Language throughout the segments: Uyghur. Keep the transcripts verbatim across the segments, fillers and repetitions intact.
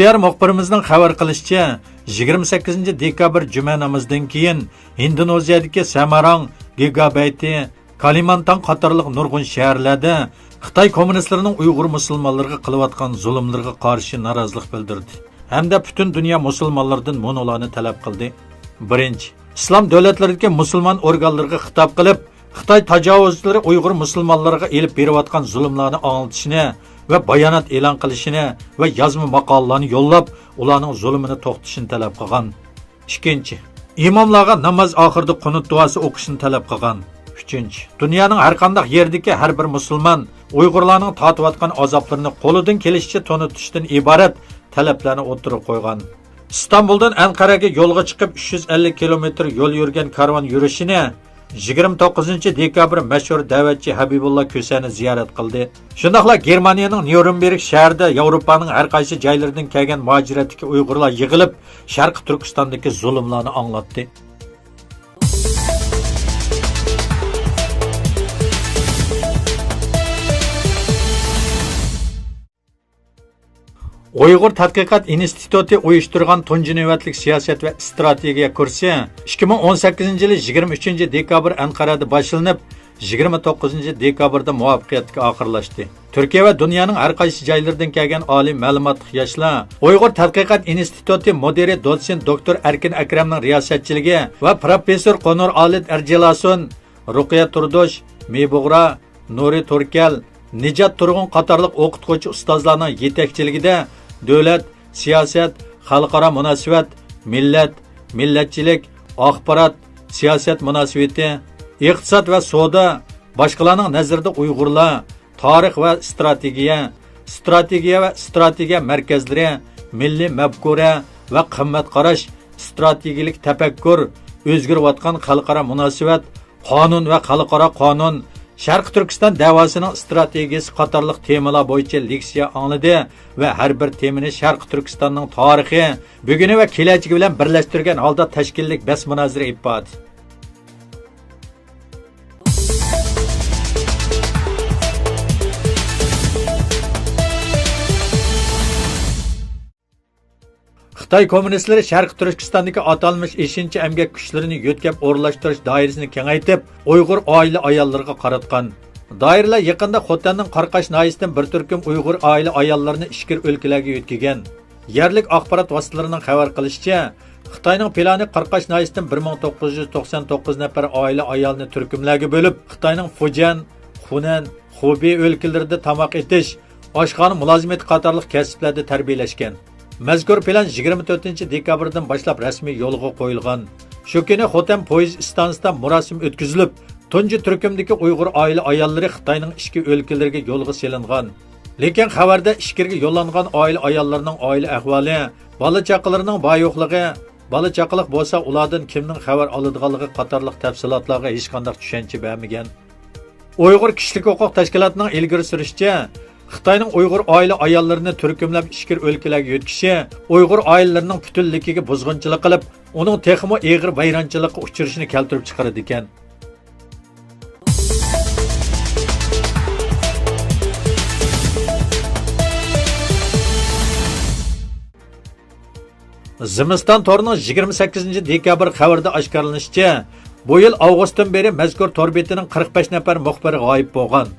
شەھەر مۇخبىرىمىزنىڭ خەۋەر قىلىشىچە، يىگىرمە سەككىزىنچى دېكابىر جۈمە نامىزىدىن كېيىن ھىندونېزىيەدىكى سەماراڭ، گىگابەيتى، كالىمانتان قاتارلىق نۇرغۇن شەھەرلەردە خىتاي كوممۇنىستلىرىنىڭ ئۇيغۇر مۇسۇلمانلىرىغا قىلىۋاتقان زۇلۇملىرىغا قارشى نارازىلىق بىلدۈردى ھەمدە پۈتۈن دۇنيا مۇسۇلمانلىرىدىن مۇنۇلارنى تەلەپ قىلدى. بىرىنچى، ئىسلام دۆلەتلىرىدىكى مۇسۇلمان ئورگانلىرىغا خىتاب قىلىپ، خىتاي تاجاۋۇزچىلىرى ئۇيغۇر مۇسۇلمانلىرىغا ئېلىپ بېرىۋاتقان زۇلۇملارنى ئاڭلىتىشنى ۋە بايانات ئېلان قىلىشىنى ۋە يازما ماقالىلارنى يوللاپ، ئۇلارنىڭ زۇلۇمىنى توختىتىشىنى تەلەپ قىلغان. ئىككىنچى، ئىماملارغا ناماز ئاخىرىدا قۇنۇت دۇئاسى ئوقۇشنى تەلەپ قىلغان. ئۈچىنچى، دۇنيانىڭ ھەر قانداق يېرىدىكى ھەر بىر مۇسۇلمان ئۇيغۇرلارنىڭ تارتىۋاتقان ئازابلىرىنى قولىدىن كېلىشىچە تونۇتۇشتىن ئىبارەت تەلەپلەرنى ئوتتۇرىغا قويغان. ئىستانبۇلدىن ئەنقەرەگە يولغا چىقىپ، ئۈچ يۈز ئەللىك كىلومېتىر يول يۈرگەن كارۋان يۈرۈشىنى يىگىرمە توققۇزىنچى دېكابىر مەشھۇر دەۋەتچى ھەبىبۇللا كۆسەنى زىيارەت قىلدى. شۇنداقلا گېرمانىيەنىڭ نيۇرنبېرگ شەھىرىدە ياۋروپانىڭ ھەر قايسى جايلىرىدىن كەلگەن مۇھاجىرەتتىكى ئۇيغۇرلار يىغىلىپ، شەرقىي تۈركىستاندىكى زۇلۇملارنى ئاڭلاتتى. ئۇيغۇر تەتقىقات ئىنستىتۇتى ئۇيۇشتۇرغان تۇنجى نۆۋەتلىك سىياسەت ۋە ئىستراتېگىيە كۇرسى ئىككى مىڭ ئون سەككىزىنچى يىلى يىگىرمە ئۈچىنچى دېكابىر ئەنقەرەدە باشلىنىپ، يىگىرمە توققۇزىنچى دېكابىردا مۇۋەپپەقىيەتلىك ئاخىرلاشتى. تۈركىيە ۋە دۇنيانىڭ ھەر قايسى جايلىرىدىن كەلگەن ئالىي مەلۇماتلىق ياشلار ئۇيغۇر تەتقىقات ئىنستىتۇتى مۇدىرى دوتسېنت دوكتور ئەركىن ئەكرەمنىڭ رىياسەتچىلىكى ۋە پروفېسسور قونۇر ئالىد ئەرجىلاسۇن، رۇقىيە تۇردۇش، مى بۇغرا، نۇرى تۈركەل، نىجات تۇرغۇن قاتارلىق ئوقۇتقۇچى ئۇستازلارنىڭ يېتەكچىلىكىدە دۆلەت، سىياسەت، خەلقئارا مۇناسىۋەت، مىللەت، مىللەتچىلىك، ئاخبارات، سىياسەت مۇناسىۋىتى، ئىقتىساد ۋە سودا، باشقىلارنىڭ نەزىرىدە ئۇيغۇرلار، تارىخ ۋە ئىستراتېگىيە، ئىستراتېگىيە ۋە ئىستراتېگىيە مەركەزلىرى، مىللىي مەپكۇرە ۋە قىممەت قاراش، ئىستراتېگىيەلىك تەپەككۇر، ئۆزگىرىۋاتقان خەلقئارا مۇناسىۋەت، قانۇن ۋە خەلقئارا قانۇن، شەرقىي تۈركىستان دەۋاسىنىڭ ئىستراتېگىيىسى قاتارلىق تېمىلار بويىچە لېكسىيە ئاڭلىدى ۋە ھەر بىر تېمىنى شەرقىي تۈركىستاننىڭ تارىخى، بۈگۈنى ۋە كېلەچىكى بىلەن بىرلەشتۈرگەن ھالدا تەشكىللىك بەس مۇنازىرە ئېلىپ باردى. خىتاي كوممۇنىستلىرى شەرقىي تۈركىستاندىكى ئاتالمىش ئېشىنچا ئەمگەك كۈچلىرىنى يۆتكەپ ئورۇنلاشتۇرۇش دائىرىسىنى كېڭەيتىپ، ئۇيغۇر ئائىلە ئاياللىرىغا قاراتقان. دائىرىلەر يېقىندا خوتەننىڭ قاراقاش ناھىيىسىدىن بىر تۈركۈم ئۇيغۇر ئائىلە ئاياللىرىنى ئىچكىرى ئۆلكىلەرگە يۆتكىگەن. يەرلىك ئاخبارات ۋاسىتىلىرىنىڭ خەۋەر قىلىشىچە، خىتاينىڭ پىلانى قاراقاش ناھىيىسىدىن بىر مىڭ توققۇز يۈز توقسان توققۇز نەپەر ئائىلە ئايالنى تۈركۈملەرگە بۆلۈپ، خىتاينىڭ فۇجيەن، خۇنەن، خۇبېي ئۆلكىلىرىدە تاماق ئېتىش، ئاشخانا مۇلازىمىتى قاتارلىق كەسىپلەردە تەربىيەلەشكەن. مەزكۇر پىلان يىگىرمە تۆتىنچى دېكابىردىن باشلاپ رەسمىي يولغا قويۇلغان. شۇ كۈنى خوتەن پويىز ئىستانسىسىدا مۇراسىم ئۆتكۈزۈلۈپ، تۇنجى تۈركۈمدىكى ئۇيغۇر ئائىلە ئاياللىرى خىتاينىڭ ئىچكى ئۆلكىلىرىگە يولغا سېلىنغان. لېكىن خەۋەردە ئىچكىرىگە يوللانغان ئائىلە ئاياللىرىنىڭ ئائىلە ئەھۋالى، بالا-چاقىلىرىنىڭ بار-يوقلۇقى، بالا-چاقىلىق بولسا ئۇلاردىن كىمنىڭ خەۋەر ئالىدىغانلىقى قاتارلىق تەپسىلاتلارغا ھېچقانداق چۈشەنچە بەرمىگەن. ئۇيغۇر كىشىلىك ھوقۇق تەشكىلاتىنىڭ ئىلگىرى سۈرۈشىچە، خىتاينىڭ ئۇيغۇر ئائىلە ئاياللىرىنى تۈركۈملەپ ئىچكىرى ئۆلكىلەرگە يۆتكىشى ئۇيغۇر ئائىلىلىرىنىڭ پۈتۈنلۈكىگە بۇزغۇنچىلىق قىلىپ، ئۇنىڭ تېخىمۇ ئېغىر ۋەيرانچىلىققا ئۇچرىشىنى كەلتۈرۈپ چىقىرىدىكەن. زىمىستان تورىنىڭ يىگىرمە سەككىزىنچى دېكابىر خەۋىرىدە ئاشكارىلىنىشىچە، بۇ يىل ئاۋغۇستتىن بېرى مەزكۇر تور بېتىنىڭ قىرىق بەش نەپەر مۇخبىرى غايىب بولغان.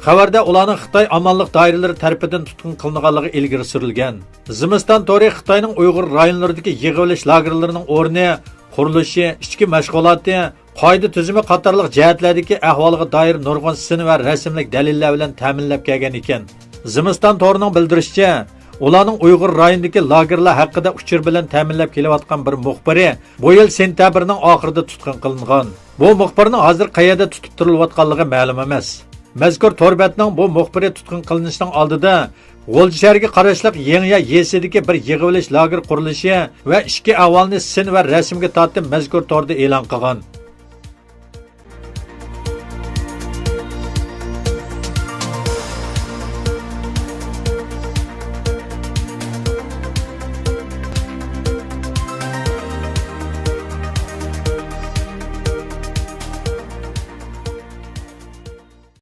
خەۋەردە ئۇلارنىڭ خىتاي ئامانلىق دائىرىلىرى تەرىپىدىن تۇتقۇن قىلىنغانلىقى ئىلگىرى سۈرۈلگەن. زىمىستان تورى خىتاينىڭ ئۇيغۇر رايونلىرىدىكى يىغىۋېلىش لاگېرلىرىنىڭ ئورنى، قۇرۇلۇشى، ئىچكى مەشغۇلاتى، قائىدە تۈزۈمى قاتارلىق جەھەتلەردىكى ئەھۋالىغا دائىر نۇرغۇن سىن ۋە رەسىملىك دەلىللەر بىلەن تەمىنلەپ كەلگەن ئىكەن. زىمىستان تورىنىڭ بىلدۈرۈشىچە، ئۇلارنىڭ ئۇيغۇر رايونىدىكى لاگېرلار ھەققىدە ئۇچۇر بىلەن تەمىنلەپ كېلىۋاتقان بىر مۇخبىرى بۇ يىل سېنتەبىرنىڭ ئاخىرىدا تۇتقۇن قىلىنغان. بۇ مۇخبىرنىڭ ھازىر قەيەردە تۇتۇپ تۇرۇلۇۋاتقانلىقى مەلۇم ئەمەس. مەزكۇر تور بەتنىڭ بۇ مۇخبىرى تۇتقۇن قىلىنىشىنىڭ ئالدىدا غۇلجا شەھىرىگە قاراشلىق يېڭىيا يېسىدىكى بىر يىغىۋېلىش لاگېر قۇرۇلۇشى ۋە ئىچكى ئەھۋالنى سىن ۋە رەسىمگە تارتىپ مەزكۇر توردا ئېلان قىلغان.